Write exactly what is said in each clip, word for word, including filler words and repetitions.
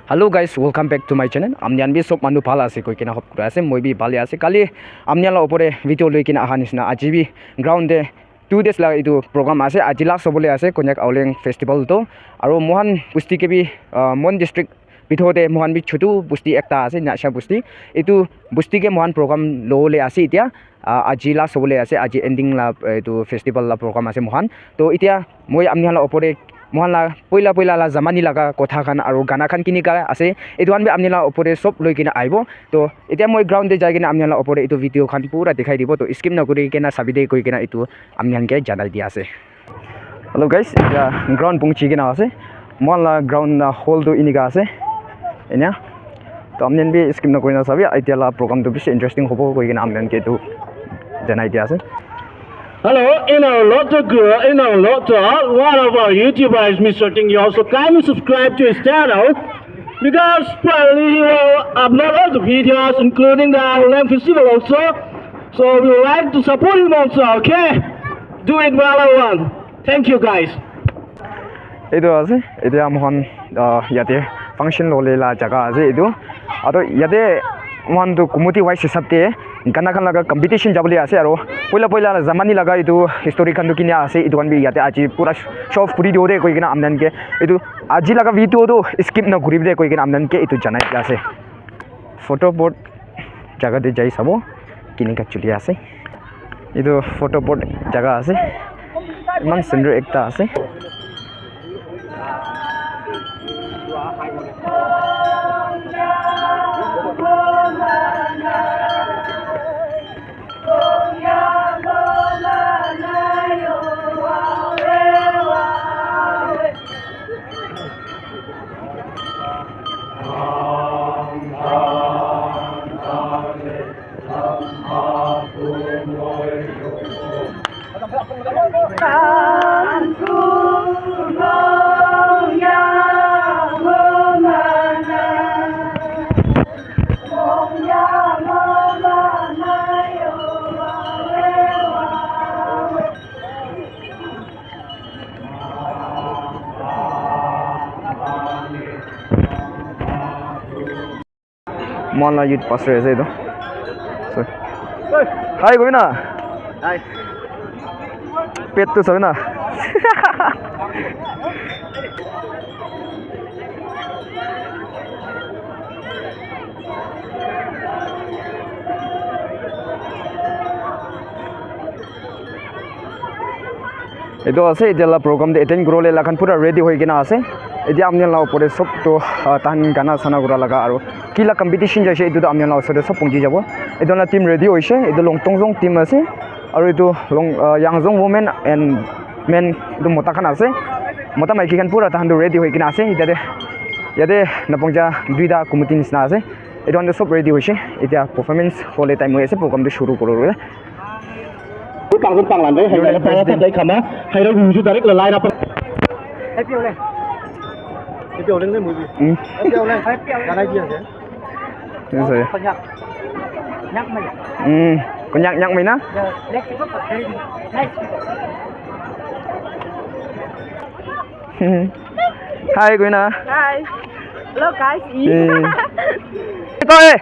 Hello guys, welcome back to my channel. Amnian bi sob manu bhal ase koi kena hope kura ase, moi bi bhal ase. Kali amnian la opore video loi kena aha nisna aji bi ground te two days la itu program ase, aji last hobole ase Konyak Aoleng festival to. Aro mohan busti ke bi, uh, Mon district bithor te mohan bi chutu busti ekta ase, Nyasha busti. Itu busti ke mohan program lobole ase itia. Ah, aji last hobole ase, aji ending la, eh, etu festival la program ase mohan. To itia moi amnian la opore mohan la poila poila la zamani laga kotha khan aru gana khan kinika ase, etu khan bi amnian la opore sob loi kena aibo. To itia moi ground te jai kena amnian la opore etu video khan pura dikhai dibo. To skip na kuri kena sabi de koi kena etu amnian ke janai dia ase. Hello guys, itia ground pungchi kena ase. Mohan la ground la hall tu inika ase. Enya. To amnian bi skip na kuri na sabi, itia la program tu bishi interesting hobo koi kena amnian ke tu janai dia ase. Hello, in our lot of good, in our lot of, one of our YouTubers, Mister Ting, you also kindly subscribe to his channel because probably he will upload all the videos, including the Aoleng festival also. So we would like to support him also, okay? Do it, brother one. Thank you, guys. Etu ase, etia mohan, ah, yate function lole la jaga ase etu. Aru yate mohan tu committee wise hisab te gana khan laga competition jabole ase aru poila poila la zamani laga etu history khan tu kinia ase etu khan bi yate aji pura show off kuri dibo de koi kena amnian ke etu aji laga video tu skip na kuri bi de koi kena amnian ke etu janai dia ase. Photo board jaga te jai sabo kinika chuli ase. Etu photo board jaga ase. Iman sundor ekta ase. Mohan la youth pastor ase etu. Sorry. Hi, Govina. Hi. Pet tu sabi na. Etu ase, etia la program te attend kuribole la khan pura ready hoi kena ase. Etia apni la opor te sob tu, ah, tahan gana sana kura laga aru ki la competition jaise, etu tu apni la osor te sob pongji jabo. Etu la team ready hoise, etu Longtongzong team ase, aru etu Long, ah, Yangzong women and men, etu mota khan ase, mota maiki khan pura tahan tu ready hoi kena ase. Etia te, yate napongja duita committee nisna ase, etu khan tu sob ready hoise. Etia performance hole time hoi ase, program tu shuru kuribole. Ku kang sun pang lan dai, hai Union dai, President. Dai khama, hai dai, hu ju direct la line up. Happy Aoleng. Happy Aoleng dai, movie. Hmm. Happy Aoleng. Happy Aoleng. Janai dia je. Yes, sir. Konyak. Nyak mai. Hmm. Konyak nyak mai na? Yeah, black people are very nice people. Hi, Guina. Hi. Hello, guys. Eh. Ito eh.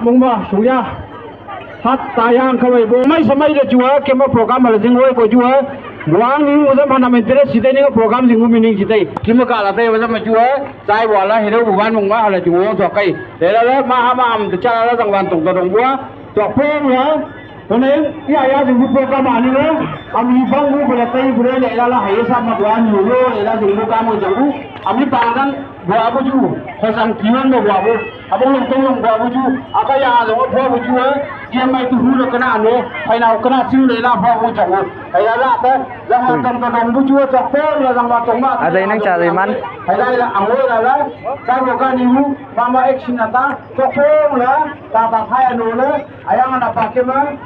Mungma, suya. Hat tayang kawai bo. Mai samai le jua, kema program le jing wai ko jua. Buang ni uza mana mentere site ni program jing mi ning site. Kima ka la te uza ma jua. Sai wala hero buwan mungma hala jua so kai. Lela la ma ha ma am cha la jang wan tong tong bua. Tok pong ya. Kone ya ya jing bu program ani le. Am ni bang bu bela tai bu le la la hai sa ma buan yu lo la jing bu ka mo jang bu. Am ni pa dan bua bu ju. Khosang kiwan mo bua bu. Abang long tong long bua bu ju. Aka ya long bua bu ju. Dia mai tu hu lo kana ano. Hai na kana sing le la bua bu jang bu. Hai la la ta. Jang ma tong tong bu ju. Tok pong ya jang ma tong ma. Ada inang cari man. Hai la la ang lo la la. Ka lo ka ni mu. Mama action ata. Tok pong la. Ta ta thai ano la. Ayang ana pa kema.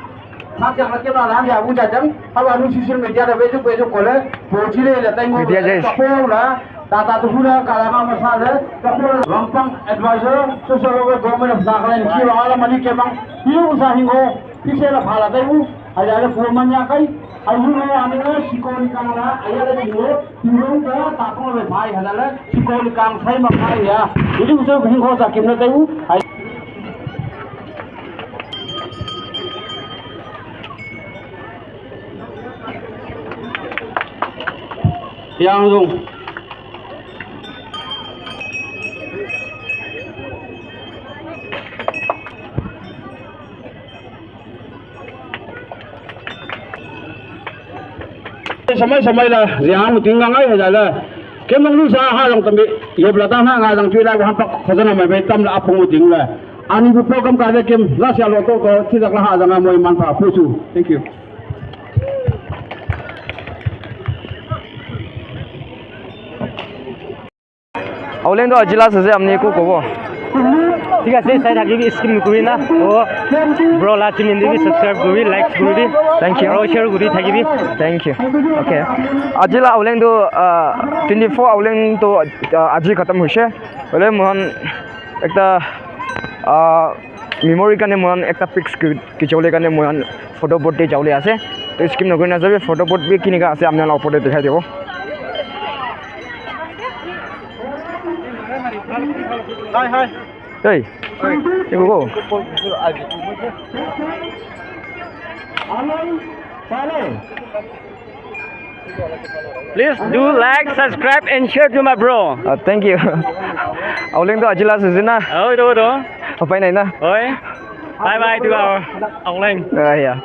Mak yang lagi malah ya udah jam. Apa anu social media ada bejuk bejuk kole. Boji le le tengok. Media jais. Kapong la. Tata tu hula kalama masale. Kapong Lampang advisor. Social worker government of Nagaland. Ki wala mani kemang. Hiu usahingo. Pise la phala taibu. Ayale kuman ya kai. Ayu le anu sikoni kamala. Ayale hiu. Hiu ka tapong le bhai halala. Sikoni kam sai ma bhai ya. Ini usahingo sakim na taibu. Yang dong. Samai samai la yang ting ngai hala. Kemang lu sa ha long tambi yob la ta na ngai lang tui la ha pak khajana mai bai tam la apung ting la. Ani bu program ka le kem la sia lo to to chi dak la ha jang mo man pa pu chu. Thank you. Auleng to aji last ase, apni eku kobo? Thik ase, sai thakibi, skip nokuribi na. Oh, bro la channel te bi subscribe kuribi, like kuribi. Thank you. Aro share kuri thakibi. Thank you. Okay. Aji la Auleng to, ah, twenty four Auleng to, ah, aji khatam hoise. Hoile moikhan ekta, ah, memory karne moikhan ekta pics ki-, khichibole karne moikhan photo booth te jabole ase. To skip nokuri na sabi, photo booth bi kinika ase, apni khan la opor te dikhai dibo. Hi, hi. Hey. Hey. Hey, go, go. Please do like, subscribe and share to my bro. Uh, thank you. Auleng to aji last ase na? Oh, itu, itu. Upai nai na. Oi. Bye bye to our Auleng. Ah, yeah.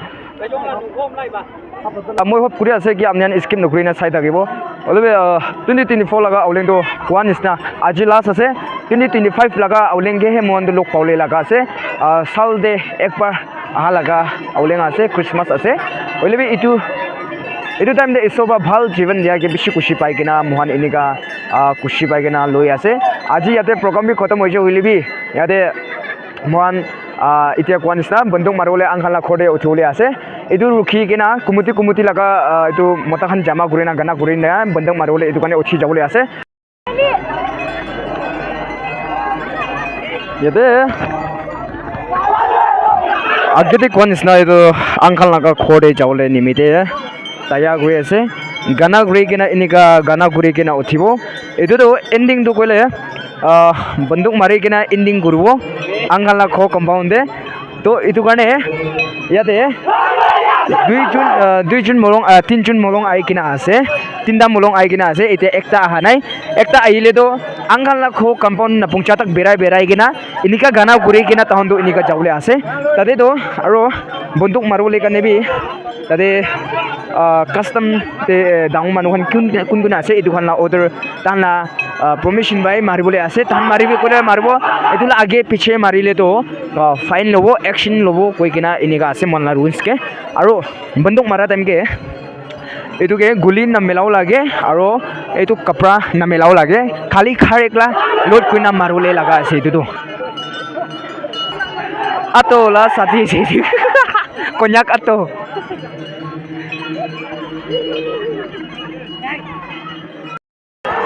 Ah, moi hope kuri ase ki apni khan skip nokuri na sai thakibo. Hoile bi, ah, twenty twenty-four laga Auleng to koa nisna aji last ase. Twenty twenty-five laga Auleng ke he moikhan to log pabole laga ase. Ah, sal te ekbar aha laga Auleng ase, Christmas ase. Hoile bi etu, etu time te Isor para bhal jiban dia ke bishi khushi pai kena moikhan enika, ah, khushi pai kena loi ase. Aji yate program bi khatam hoise hoile bi yate moikhan, ah, etia koa nisna banduk maribole uncle la ghor te uthibole ase. Etu rukhi kena kumuti kumuti laga, ah, etu mota khan jama kuri na gana kuri na banduk maribole etu karne uthi jabole ase. Yate. Agete koa nisna etu uncle laga ghor te jabole nimite tayar kuri ase. Gana kuri kena enika gana kuri kena uthibo. Etu tu ending tu koile, ah, banduk mari kena ending kuribo uncle la ghor compound te. To etu karne yate dui jun, ah, dui jun molong, ah, tin jun molong ai kena ase. Tinta molong ai kena ase. Ete ekta aha nai. Ekta ahile to uncle la ghor compound na pungcha tak berai berai kena enika gana kuri kena tahan to enika jabole ase. Tate to aro banduk maribole karne bi tate, ah, custom te, eh, dangor manu khan kun, kun, kun ase, etu khan la order, tahan la, ah, permission pai maribole ase, tahan maribi koile maribo, etu la age piche marile to, ah, fine lobo, action lobo koi kena enika ase mon la rules ke. Aro banduk mara time ke etu ke guli na milabo lage, aro etu kapra na milabo lage, khali khar ekla load kuri na maribole laga ase etu tu. Ato la sati se. Konyak ato.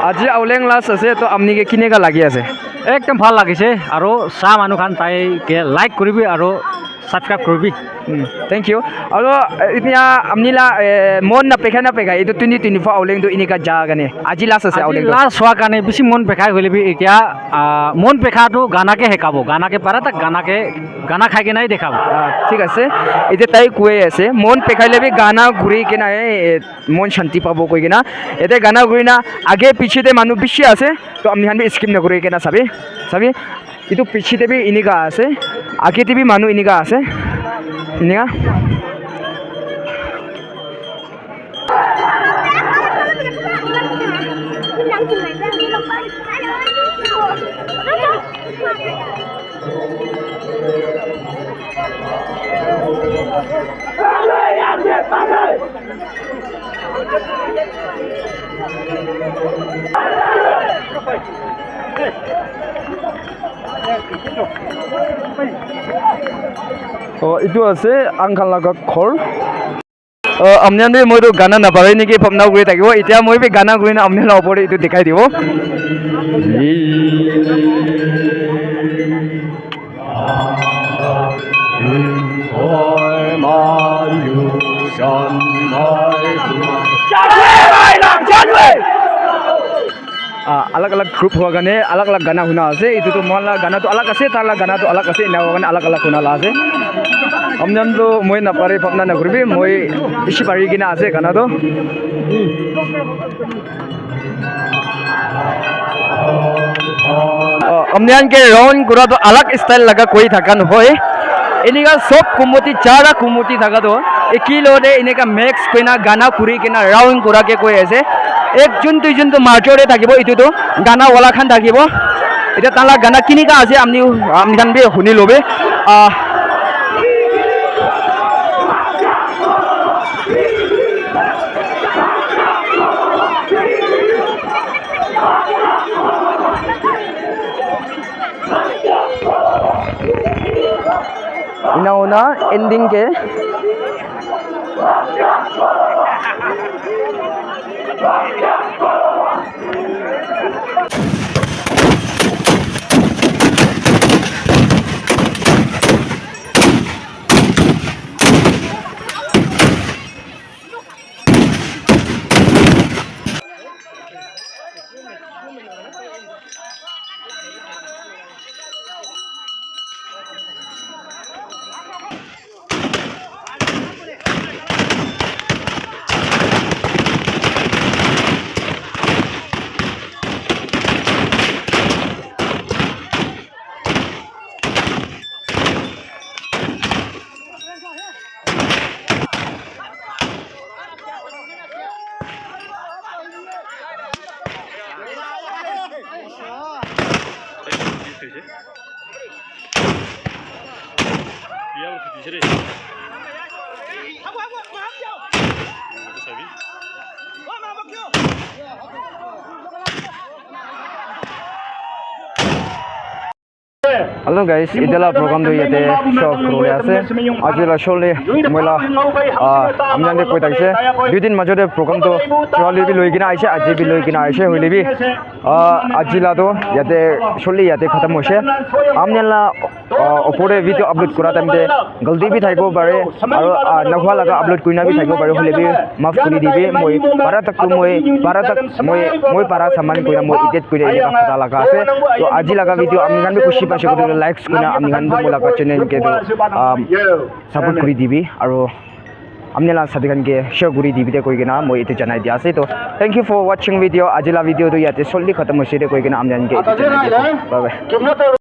Aji Aoleng last ase, to amni ke kineka lagi ase? Ekdom bhal lagise, aro sa manu khan tai ke like kuribi aro subscribe kuribi. Hmm, thank you. Aro, eh, itya amni la, eh, mon na pekha na pekha, itu twenty twenty-four Aoleng tu inika ja kane. Aji last ase Aji Aoleng tu. Last hua kane bisi mon pekhai hoile bi itya, ah, mon pekha tu gana ke hekabo, gana ke para tak gana ke, gana khai ke nai dekhabo. Ah, thik ase. Itya tai koi ase, mon pekhai le bi gana guri ke nai, eh, mon shanti pabo koi kena. Ete gana guri na age piche te manu bishi ase. To amni khan bi skip na kuri kena sabi. Sabi. Itu piche te bi inika ase. Age te bi manu inika ase. Inika. Oh, itu ase uncle laga ghor. Oh, amnian bi moi tu gana napare niki bhabna kuri thakibo. Itya moi bi gana kuri na amnian la opor te itu dikhai dibo. Ah, alag alag group hua karne alag alag gana huna ase. Itu tu mohan la gana tu alag ase, tar la gana tu alag ase. Ena hua karne alag alag huna la ase. Amnian tu moi napare bhabna nakuribi, moi bishi pari kena ase gana tu. Oh, amnian ke round kura tu alag style laga koi thaka nohoi. Enika sob committee, chara committee thaka tu eki logote enika mix kurina gana kuri kena round kura ke koi ase. Ekjon duijon tu major te thakibo, etu tu gana wala khan thakibo. Eta taila gana kinika ase amni, amni khan bi huni lobi. Ah, ena hona ending ke Hello guys, etia la program tu yate show off kuribole ase. Aji la show le moi la, ah, ami khan te koi thakise. Dui din majot te program tu Diwali bi loi kena aise, aji bi loi kena aise, hoile bi, ah, aji la tu yate show le yate khatam hoise. Ami khan la, ah, opor te video upload kura time te galti bi thakibo pare, aru, ah, nahua laga upload kurina bi thakibo pare, hoile bi maaf kuri dibi. Moi para tak tu moi, para tak moi, moi para saman kurina moi edit kurina eneka khata laga ase. To aji laga video ami khan bi khushi paise koile likes kurina ami khan bi moi laga channel ke tu, um, support kuri dibi, aru ami la sathi khan ke share kuri dibi de koi kena moi etu janai dia ase. To thank you for watching video. Aji la video tu yate solely khatam hoise de koi kena ami khan ke etu janai dia ase. Bye bye.